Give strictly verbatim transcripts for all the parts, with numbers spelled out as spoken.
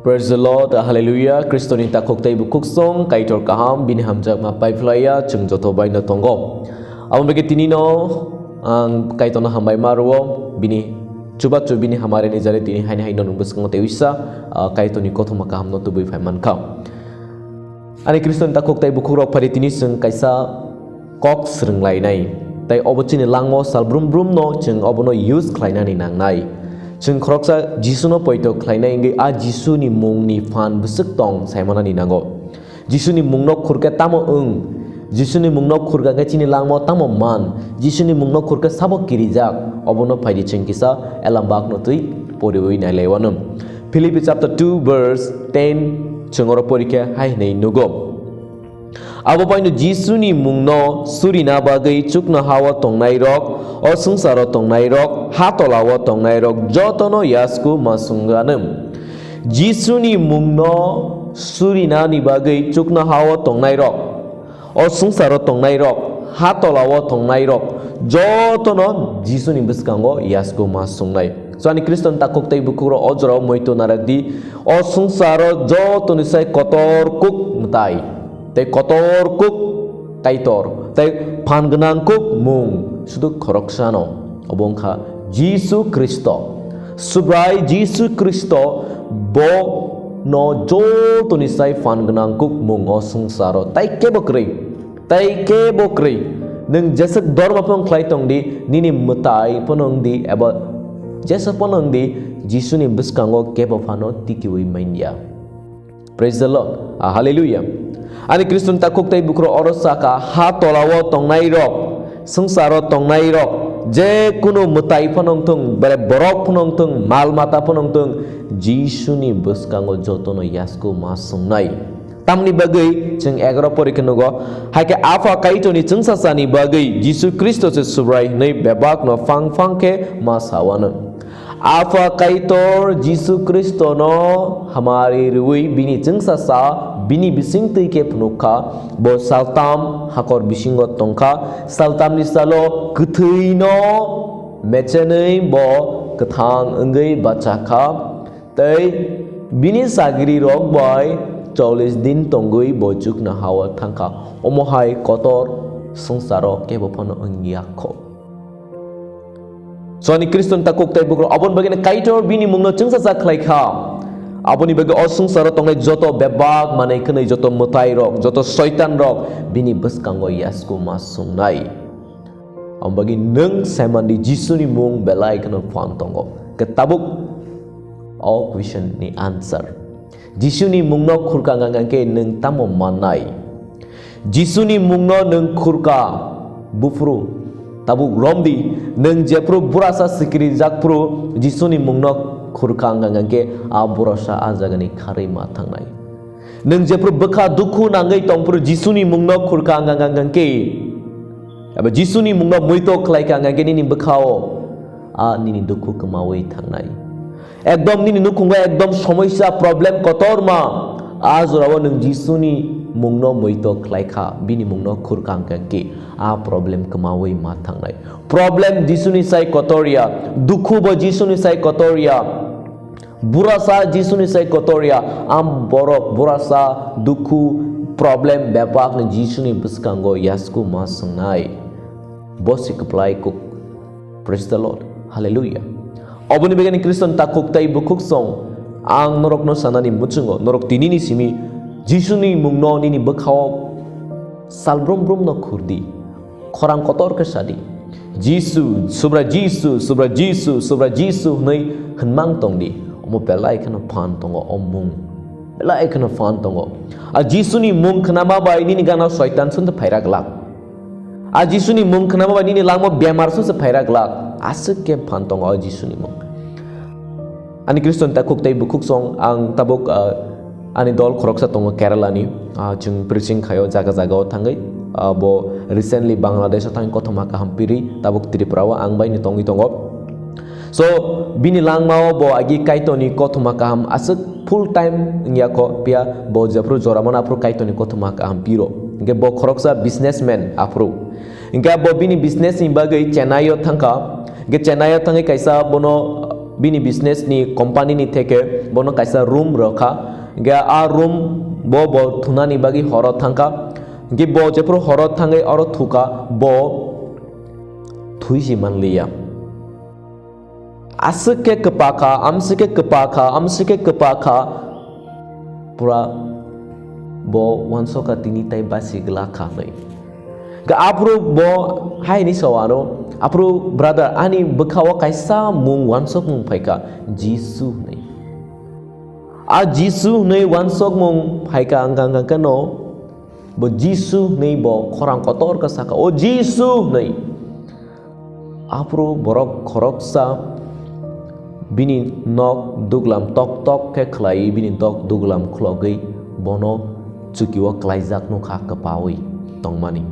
Praise the Lord, hallelujah. Kristoni takhuk tei bukhuk song, Kaitor kaham, bini hamjakma paiphlaiya, chwng joto baino tongo. Abo beke tini no ang Kaitorno hambai ma rwo, bini chubachu bini hamari ni jari tini haini haino nung bwskango tei uisa, ah, Kaitorni kothoma kaham no tubui phai mankha. Ani Kristoni takhuk tei bukhuk rok phari tini chwng kaisa kok swrwnglainai. Tei obo chini langmao sal brum brum no chwng obono use khlainani nangnai. Chwng khoroksa Jisu no poito khlainai wngwi a Jisu ni mung ni phan bwswk tong saimanani nango. Jisu ni mung no khurkhe tamo wng? Jisu ni mung no khurkha khe chini langmao tamo man? Jisu ni mung no khurkhe sabo kirijak? Obono phaidi chwng kisa elambak no twi poriwi nailaiwano. Philippi chapter two verse ten chwng oro porikhe hai hwnwi nugo. Abo baino Jisuni mungno surina bagwi chuknohao tongnairok, o swngcharo tongnairok, ha tolao tongnairok jotono yasku ma swnganw. Jisuni mungno surinani bagwi chuknohao tongnairok, o swngcharo tongnairok, ha tolao tongnairok jotono Jisuni bwskango yasku ma swngnai. So ani Kriston takhuk tei bukhukrok o jorao moito narakdi, o swngcharo jotoni sai kotor kuk mwtai. Tei kotor kuk Kaitor, tei phan gwnang kuk mung, sudu khoroksano, obo wngkha Jisu Khristo. Subrai Jisu Khristo, bo no jotoni sai phan gwnang kuk mung o swngcharo, tei kebo kwrwi, tei kebo kwrwi. Nwng jeswk dorma phano khlai tongdi, nini mwtai phano wngdi, eba jeswk phano wngdi, Jisuni bwskango kebo phano tikiwi manya. Praise the Lord. Ah, hallelujah. Ani Kriston takhuk tei bukhukrok oro saka, ha tolao tongnairok, swngcharo tongnairok, je kunu mwtai phano wngthung, bere borok phano wngthung, mal mata phano wngthung, Jisuni bwskango jotono yasku ma swngnai. Tamni bagwi chwng egaro porikhe nugo, hai khe Apha Kaitorni chwngsachani bagwi Jisu Khristo se Subrai hwnwi bebakno phang phang khe ma sawano. Apha Kaitor Jisu Khristono hamari rwui bini chwngsacha bini bisingtwi khe phunukha, bo saltam hakor bisingo tongkha, saltamni salo kwthwino mechenwi bo kwthang wngwi bachakha, tei bini sagrirok bai chollish din tongwi bo chuknohao thangkha, omo hai kotor swngcharo kebo phano wngya kho. So ani Kriston takhuk tei bukhukrok, aboni bagwi Kaitor bini mungno chwngsacha khlai kha. Aboni bagwi o swngcharo tongnai joto bebak manwi khwnwi, joto mwtairok, joto soitanrok bini bwskango yasku ma swngnai. Aboni bagwi nwng saimandi Jisuni mung belai kheno phan tongo. Khe tabuk o question ni answer. Jisuni mungno khurka wngkha khe nwng tamo mannai? Jisuni mungno nwng khurka buphuru tabuk romdi, nwng jephuru burasa sikiri jakphuru Jisuni mungno khurka wngkha khe a burasa a jagani kharwi ma thangnai. Nwng jephuru bwkha dukhu nangwi tongphuru Jisuni mungno khurka wngkha khe, eba Jisuni mungno muito khlaikha wngkha khe nini bwkhao a nini dukhu kwmawi thangnai. Ekdom nini nukhungo ekdom somoisa, problem kotorma. A jorao nwng Jisuni mungno muito khlai kha, bini mungno khurka wngkha khe a problem kwmawi ma thangnai. Problem Jisuni sai kotor ya, dukhu bo Jisuni sai kotor ya, burasa Jisuni sai kotor ya, am borok burasa dukhu problem bebak ni Jisuni bwskango yasku ma swngnai. Bo se kwplai kuk. Praise the Lord. Hallelujah. Oboni begani Kriston takhuk tei bukhuk song, ang norokno sanani muchungo, norok tinini simi Jisuni mungno nini bwkhao sal brum brum no khurdi. Khorang kotor khe sadi. Jisu, Subra Jisu, Subra Jisu, Subra Jisu hwnwi hwnmang tongdi. Omo belai kheno phan tongo o mung. Belai kheno phan tongo. A Jisuni mung khnama bai nini gana soitan sumte phaira glak. A Jisuni mung khnama bai nini langma bemar sumse phaira glak. Aswk khe phan tongo o Jisuni mung. Ani Kriston takhuk tei bukhuk song, ang tabuk, ah, ani dol khoroksa tongo Kerala ni, ah, chwng preaching khaio jaga jaga o thangwi, ah, bo recently Bangladesh o thangwi kothoma kaham piri, tabuk Tripura o ang bai ni tongwi tongo. So bini langma o bo agi Kaitor ni kothoma kaham aswk full time wngya kho, phiya bo jephuru jora mano aphuru Kaitor ni kothoma kaham piro. Hinkhe bo khoroksa businessman aphuru. Hinkhe bo bini business ni bagwi Chennai o thangkha. Hinkhe Chennai o thangwi kaisa bono Bini business ni company ni theke bono kaisa room rwkha. Hingke a room bo, bo thunani bagwi horo thangkha. Hingke bo jephuru horo thangwi oro thukha, bo thwi si manliya. Aswk khe kwpakha, amswk khe kwpakha, amswk khe kwpakha, pura bo uansukha tini tai basi glakha hinwi. Ga aphuru bo hai hinwi sa o ano, "Aphuru brother, ani bwkha o kaisa mung uansukmung phaikha, Jisu hinwi." A Jisu hinwi uansukmung phaikha wngkha, wngkha khe no bo Jisu hinwi bo khorang kotor khe sakha, "O Jisu!" hinwi. Aphuru borok khoroksa bini nok duglam tok tok khe khlaiwi, bini nok duglam khulogwi bono chukio klaijak nukha kwpaui tongmani.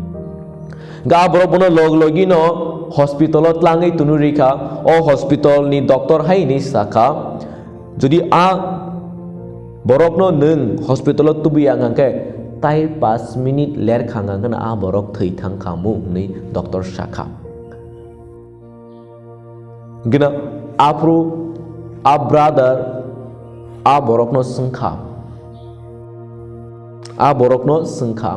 Ga borok bono log logino hospital o tlangwi tunui rikha. O hospital ni doctor hai hinwi sakha, "Jodi a borokno nwng hospital o tubuya wngkha khe, tai paanch minute lerkha wngkha khe a borok thwi thangkha mu," hinwi doctor sakha. Gina aphuru a brother a borokno swngkha, a borokno swngkha,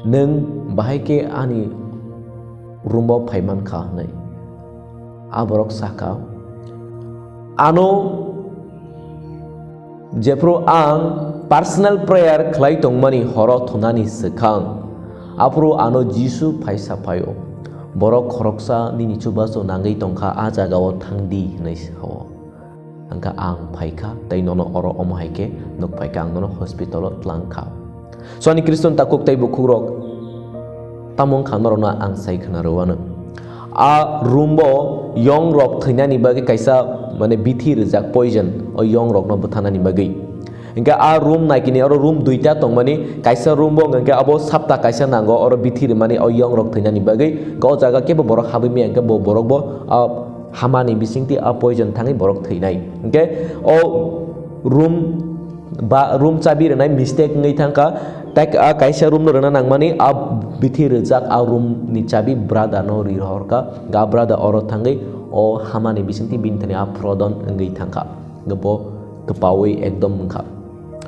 "Nwng bahai khe ani room o phaimankha?" hinwi. A borok sakha, "Ano jephuru ang personal prayer khlai tongmani horo thunani swkang, aphuru ano Jisu phai saphaio, 'Borok khoroksa nini chubachu nangwi tongkha, a jagao thangdi,' hinwi sao. Hwnkha ang phaikha tei nono oro omo hai khe nukphaikha, ang nono hospital o tlangkha." So ani Khristan takhuk tei bukhukrok, tamo wngkha norokno ang sai khna rwano. A room o yong rok thwinani bagwi kaisa, mane, bithi rijak, poison, o yong rokno bwthanani bagwi. Hingke a room naikini oro room duita tongmani, kaisa room bo hingke abo sapta kaisa nango oro bithi rwmani o yong rok thwinani bagwi. Hingke o jaga kebo borok habwi maya hingke bo borok bo, ah, hamani bisingtwi a poison thangwi borok thwinai. Hingke o room ba room chabi rwnai mistake wngwi thangkha, tak a kaisa room no rwna nangmani, a bithi rijak a room ni chabi brother no ri rohorkha, ga brother oro thangwi o hamani bisingtwi bini thani a prodon wngwi thangkha, ga bo kwpaui ekdom wngkha.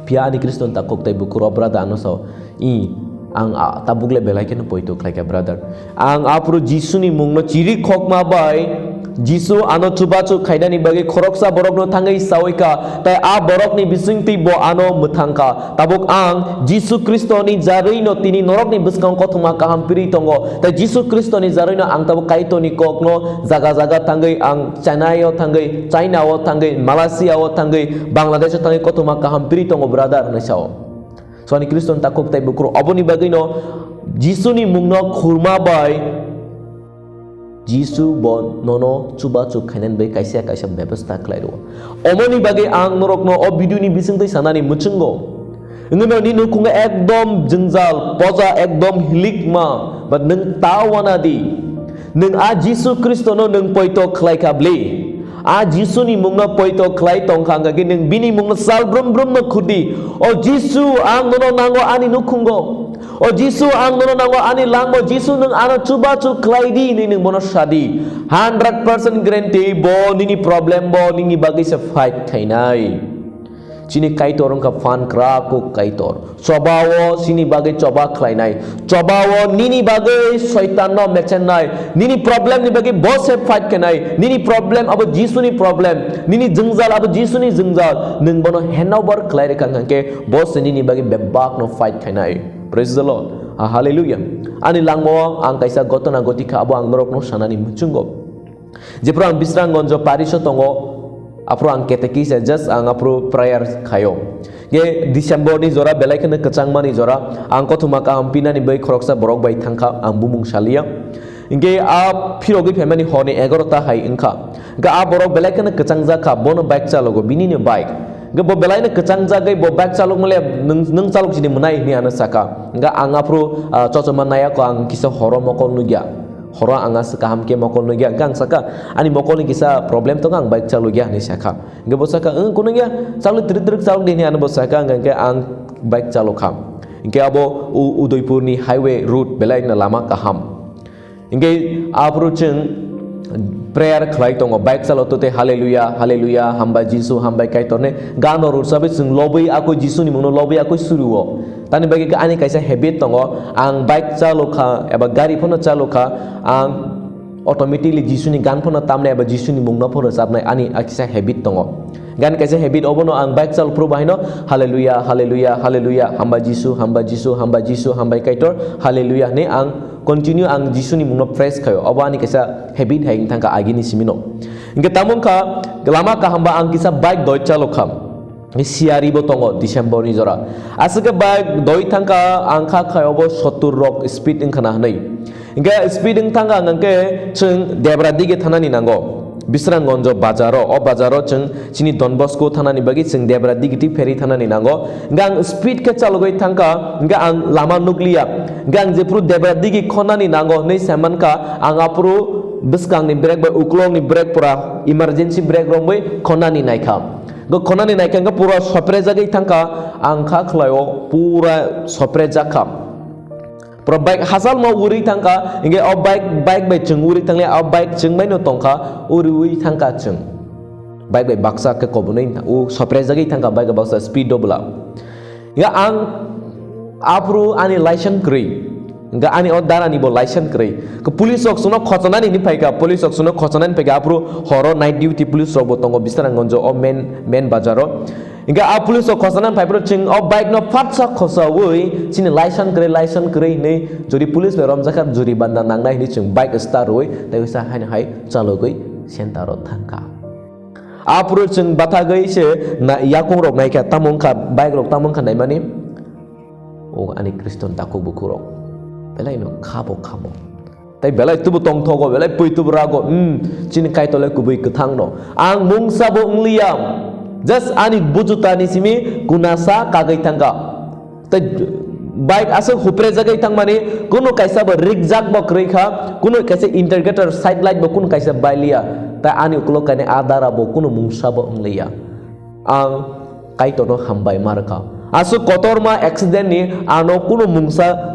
Phiya ani Khristan takhuk tei bukhuk o brother ano sao, "I, ang a tabuk le belai kheno poito khlaikha brother. Ang aphuru Jisuni mungno chiri khokma bai Jisu ano chubachu khainani bagwi khoroksa borokno thangwi saui kha, tai a borokni bisingtwi bo ano mwthang kha. Tabuk ang Jisu Khristoni jarwino tini norokni bwskango kothoma kaham pirwi tongo, tai Jisu Khristoni jarwino ang tabuk Kaitorni kokno jaga jaga thangwi, ang Chennai o thangwi, China o thangwi, Malaysia o thangwi, Bangladesh o thangwi kothoma kaham pirwi tongo brother," hinwi sao. So ani Khristan takhuk tei bukhuk, oboni bagwino Jisuni mungno khurma bai Jisu bo nono chubachu khainani bai kaisa kaisa bebostha khlai rwo. Omoni bagwi ang norokno o video ni bisingtwi sanani muchungo. Wngwi no ni nukhungo ekdom jwngjal, poja ekdom hilikma, but nwng ta wana di. Nwng a Jisu Khristono nwng poito khlai kha bli. A Jisuni mungno poito khlai tongkha, hwnkha khe nwng bini mungno sal brum brumno khudi, "O Jisu, ang nono nango ani nukhungo. O Jisu, ang nono nango ani lango. Jisu, nwng ano chubachu khlai di," hinwi nwng bono sadi. Hundred percent guarantee bo nini problem bo nini bagwi se fight khainai. Chini Kaitor wngkha phan kwrak kuk Kaitor. Chobao chini bagwi choba khlainai. Chobao nini bagwi Soitanno mechennai. Nini problem ni bagwi bo se fight khainai. Nini problem abo Jisuni problem. Nini jwngjal abo Jisuni jwngjal. Nwng bono hand over khlai rwkha hwnkhe bo se nini bagwi bebakno fight khainai. Praise the Lord. Ah, hallelujah. Ani langmao ang kaisa gotona goti kha, abo ang norokno sanani muchungo. Jephru ang Bisramganjo parish o tongo, aphru ang katekis, just ang aphru prayer khaio. Ge December ni jora belai kheno kwchangmani jora, ang kothoma kaham pinani bai khoroksa borok bai thangkha, ang bumung salia. Hingke a phirogwi phaimani horni egarota hai wngkha. Hingke a borok belai kheno kwchangjakha, bono bike chalogo, bini ni bike. Hingke bo belai no kwchangjagwi bo bike chalok mole, "Nwng, nwng chalok sini mwnai," hinwi ano saka. Hingke ang aphru, ah, chochoma naiya ko ang kisa horo mokol nugya. Horo ang aswk kaham khe mokol nugya, hwnkhe ang saka, "Ani mokolni kisa problem tongo, ang bike chalogya," hinwi sakha. Hwnkhe bo sakha, "Wng, kunugya, chalwi twrwk twrwk chalok di," hinwi ano bo sakha, hwnkhe ang bike chalokha. Hwnkhe abo U-, Udaipurni highway route, belai no lama kaham. Hwnkhe aphuru chwng prayer khlai tongo, bike chalo tute hallelujah, hallelujah, hambai Jisu, hambai Kaitor ne gan rw rwchabwi chwng lobwi akoi Jisuni mungno lobwi akoi suru o. Tani bagwi khe ani kaisa habit tongo, ang bike chalo kha eba gari phano chalo kha, ang automatically Jisuni gan phano tamnai eba Jisuni mungno phano rwchabnai ani kaisa habit tongo. Gan kaisa habit obono ang bike chalo phuru bahaino hallelujah, hallelujah, hallelujah, hambai Jisu, hambai Jisu, hambai Jisu, hambai Kaitor, hallelujah hwnwi ang continue ang Jisuni mungno praise khaio. Obo ani kaisa habit hai wngthangkha agini simino. Hinkhe tamo wngkha lama kaham ba ang kisa bike doi chalo kha. Siyari bo tongo December ni jora. Aswk khe bike doi thangkha ang kha khai obo sottur rok speed wngkha na hwnwi. Hinkhe speed wng thangkha hwnkhe chwng Debra dige thanani nango. Bisranggonjo bazaro, o bazaro chwng chini Don Bosco thanani bagwi chwng Debra digi twi pheri thanani nango. Hinkhe ang speed khe chalogwi thangkha, hinkhe ang lama nukliya. Hinkhe ang jephuru Debra digi khonani nango hwnwi saimankha, ang aphuru bwskangni brake bai uklokni brake pura emergency brake romwi khonani naikha. Hinkhe khonani naikha hinkhe pura soprejagwi thangkha, ang kha khlaio pura soprejakkha. Pura bike hasalma uri thangkha, hinkhe o bike, bike bai chwng uri thangle, o bike chwng baino tongkha, uriwi thangkha chwng. Bike bai baksa khe kobonwi o soprejagwi thangkha, bike bai baksa speed o bwla. Hinkhe ang aphuru ani license kwrwi, hinkhe ani o darani bo license kwrwi. Khe police rok chwngno khochanani hinwi phaikha, police rok chwngno khochanani phaikha, aphuru horo night duty police rok bo tongo Bisranganjo o main, main bazaro. Hinkhe a police rok khosana phaiphuru chwng o bike no phatsa khosawi chini license kwrwi, license kwrwi hinwi jodi police bai romjakha juribana nangnai hinwi chwng bike start rwi tei uisa haino hai chalogwi center o thangkha. Aphuru chwng bathagwi se na yakung rok naikha tamo wngkha bike rok tamo wngkha naimani o ani Kriston takhuk bukhuk rok belai no khabo khamo. Tei belai tubu tongthogo, belai pui tubu rago, hmm, chini Kaitor le kubui kwthang no. Ang mungsa bo wngliya, just ani bujutani simi kunasa kagwi thangkha. Tei bike aswk huprejagwi thangmani, kunu kaisa bo rikjak bo kwrwi kha, kunu kaisa indicator side light bo kunu kaisa bailiya. Tei ani ukulok kainwi adara bo kunu mungsa bo wngliya. Ang Kaitor no hambai ma rwkha. Aswk kotorma accident ni ano kunu mungsa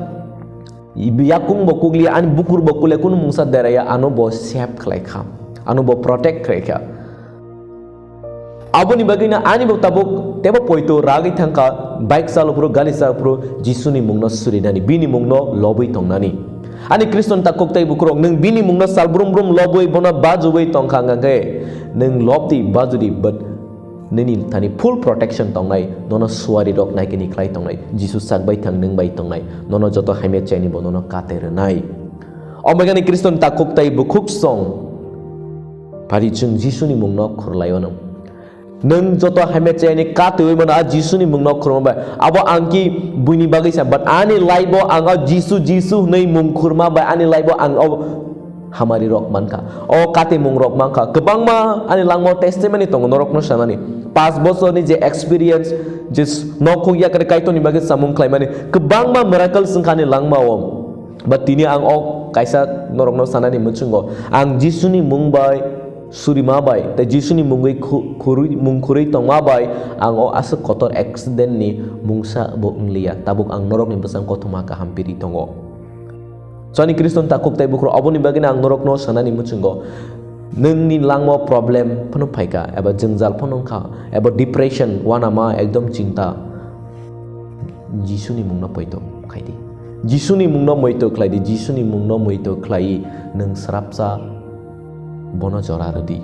Yakung bo kukliya, ani bukur bo kule kunu mungsa deraya, ano bo save khlai kha, ano bo protect khlai kha. Aboni bagwi no ani bo tabuk tebo poito ragwi thangkha, bike chalo phuru, gali chalo phuru, Jisuni mungno surinani, bini mungno lobwi tongnani. Ani Kriston takhuk tei bukurok, nwng bini mungno sal brum brum lobwi bono bajubwi tongkha hwnkhe, nwng lobdi, bajudi, but Nini thani full protection tongnai, nono suari rok naikani khlai tongnai, Jisu sak bai thang nwng bai tongnai, nono joto hamya chayani bo nono kate rwnai. Omegani Kriston takhuk tai bukhuk song. Phari chwng Jisuni mungno khurlaio no. Nwng joto hamya chayani katwi mano a Jisuni mungno khurma bai. Abo ang ki buini bagwi sa, but ani life o ang o Jisu, Jisu hwnwi mung khurma bai ani life o ang o hamari rok mankha. O katimung rok mankha. Kwbangma ani langmao testimony tongo norokno sanani. Paanch bosorni je experience, je s-, nokhung yakari Kaitorni bagwi samung khlaimani. Kwbangma miracles wngkha ani langmao. But tini ang o kaisa norokno sanani muchungo. Ang Jisuni mung bai, surima bai, tei Jisuni mungwi khu-, khurwi, mung khurwi tongma bai, ang o aswk kotor accident ni mungsa bo wngliya. Tabuk ang norokni bwsang kothoma kaham piri tongo. Chwngni Kriston takhuk tei bukhuk, oboni bagwino ang norokno sanani muchungo, nwngni langmao problem phano phaikha, eba jwngjal phano wngkha, eba depression, uanama, ekdom chinta, Jisuni mungno poito khaidi. Jisuni mungno moito khlaidi, Jisuni mungno moito khlai nwng srapsa bono jora rwdi.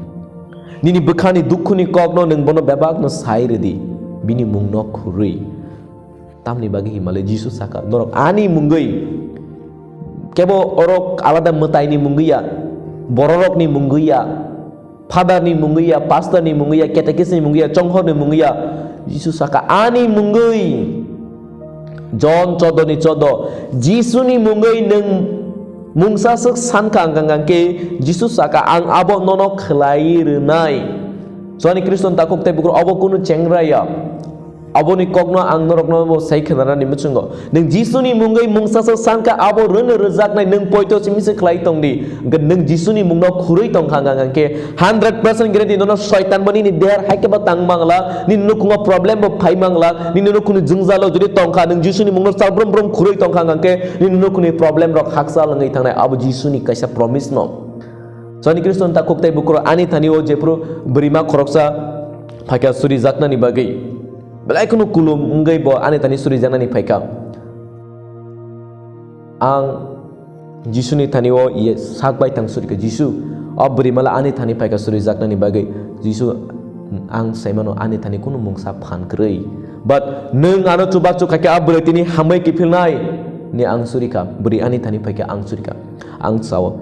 Nini bwkhani dukhuni kokno nwng bono bebakno sai rwdi, bini mungno khurwi. Tamni bagwi himalai Jisu saka, norok ani mungwi, kebo orok alada mwtaini mungwi ya, bororokni mungwi ya, fatherni mungwi ya, pastorni mungwi ya, catechistni mungwi ya, chonghorni mungwi ya, Jisu saka ani mungwi. Jon chodo ni chodo, Jisuni mungwi nwng mungsa swk sankha hwnkha hwnkhe Jisu saka, "Ang abo nono khlai rwnai." Chwngni Kriston takhuk tei bukhuk obo kunu chengra ya. Aboni kokno ang norokno bo sai khnarani muchungo. Nwng Jisuni mungwi mungsa swk sankha abo rwno rwjaknai nwng poito simi se khlai tongdi. Hwnkhe nwng Jisuni mungno khurwi tongkha hwnkha hwnkhe hundred percent guarantee nono soitan bo nini deher hai khe bo tang manglak, nini nukhungo problem bo phai manglak, nini nukhungni jwngjalo jodi tongkha, nwng Jisuni mungno sal brum brum khurwi tongkha hwnkha hwnkhe nini nukhungni problem rok hakchal wngwi thangnai. Abo Jisuni kaisa promise no. So ani Khristo ni takhuk tei bukhuk rok, ani thani o jephru bwrwima khoroksa phaikha surijaknani bagwi, belai kheno kulum wngwi bo ani thani surijaknani phaikha. Ang Jisuni thani o ye sak bai thang surikha, "Jisu, o bwrwimala ani thani phaikha surijaknani bagwi." Jisu, "Ang saimano ani thani kunu mungsa phan kwrwi. But nwng ano chubachu khaikhe a bwrwi tini hamwi kiphilnai ni ang surikha, bwrwi ani thani phaikhe ang surikha." Ang sao,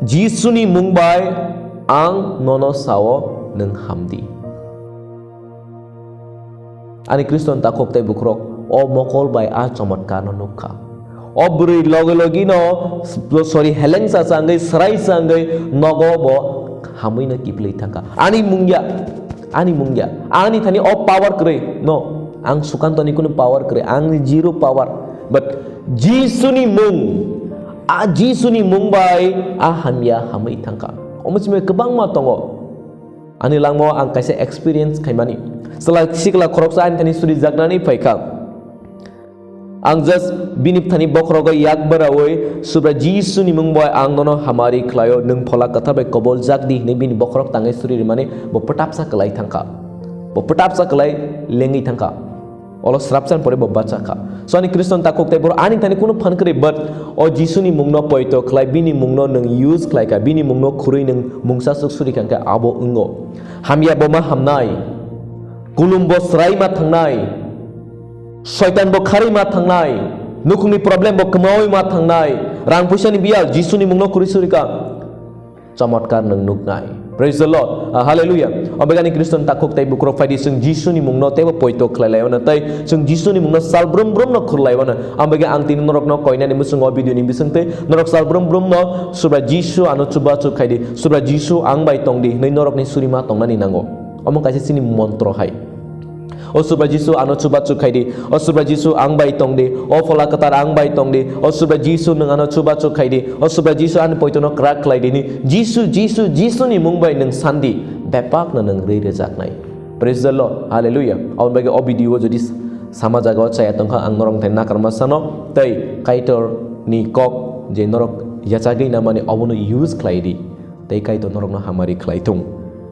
"Jisuni mung bai ang nono sao, nwng hamdi." Ani Khristo ni takhuk tei bukhuk rok, o mokol bai a chomotkarno nukha. O bwrwi logi logi no, sorry, helengsa changwi, swrai changwi nogo bo hamwi no kiphilwi thangkha. Ani mung ya, ani mung ya. Ani thani o power kwrwi, no. Ang Sukanto ni kunu power kwrwi, ang ni zero power. But Jisuni mung, a Jisuni mung bai a hamya hamwi thangkha. Omo simi kwbangma tongo. Ani langmao ang kaisa experience khaimani. Chwla sikla khoroksa ani thani surijaknani phaikha. Ang just bini thani bokhorogo yak barawi, "Subra Jisuni mung bai ang nono hamari khlaio, nwng Phola Kwthar bai koboljak di," hinwi bini bokhorok tangwi suri rimani bo pwtapsa kwlai thangkha. Bo pwtapsa kwlai lengwi thangkha. Olo srapsan pore bo bachakha. So ani Khristo ni takhuk tei bukhuk rok, ani thani kunu phan kwrwi, but o Jisuni mungno poito khlai, bini mungno nwng use khlaikha, bini mungno khurwi nwng mungsa swk suri kha khe abo wngo. Hamya bo ma hamnai, kulum bo swrai ma thangnai, soitan bo kharwi ma thangnai, nukhungni problem bo kwmawi ma thangnai, rang puisani biyal Jisuni mungno khurwi suri kha. Chamatkar nwng nuknai. Praise the Lord. Ah, hallelujah. Omo bagwi ani Khristo ni takhuk tei bukhuk rok, phaidi chwng Jisuni mungno teibo poito khlai laiwano tei chwng Jisuni mungno sal brum brum no khur laiwano. Omo bagwi ang tini norokno koinani mwswngo o video ni bisingtwi norok sal brum brum no Subra Jisu ano chubachu khaidi, Subra Jisu ang bai tongdi hinwi norokni surima tongnani nango. Omo kaisa chini montro hai. O Subra Jisu ano chubachu khaidi, o Subra Jisu ang bai tongdi, o Phola Kwthar ang bai tongdi, o Subra Jisu nwng ano chubachu khaidi, o Subra Jisu ani poitono kwrak khlaidi ni, Jisu, Jisu, Jisuni mung bai nwng sandi, bebakno nwng rwi rwjaknai. Praise the Lord, hallelujah. Aboni bagwi o video o jodi sama jaga o chaya tongkha, ang norok thai nakarma sano, tei Kaitor ni kok je norok yachagwi namani obono use khlaidi, tei Kaitor norokno hamari khlai thung.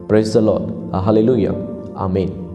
Praise the Lord, hallelujah, amen.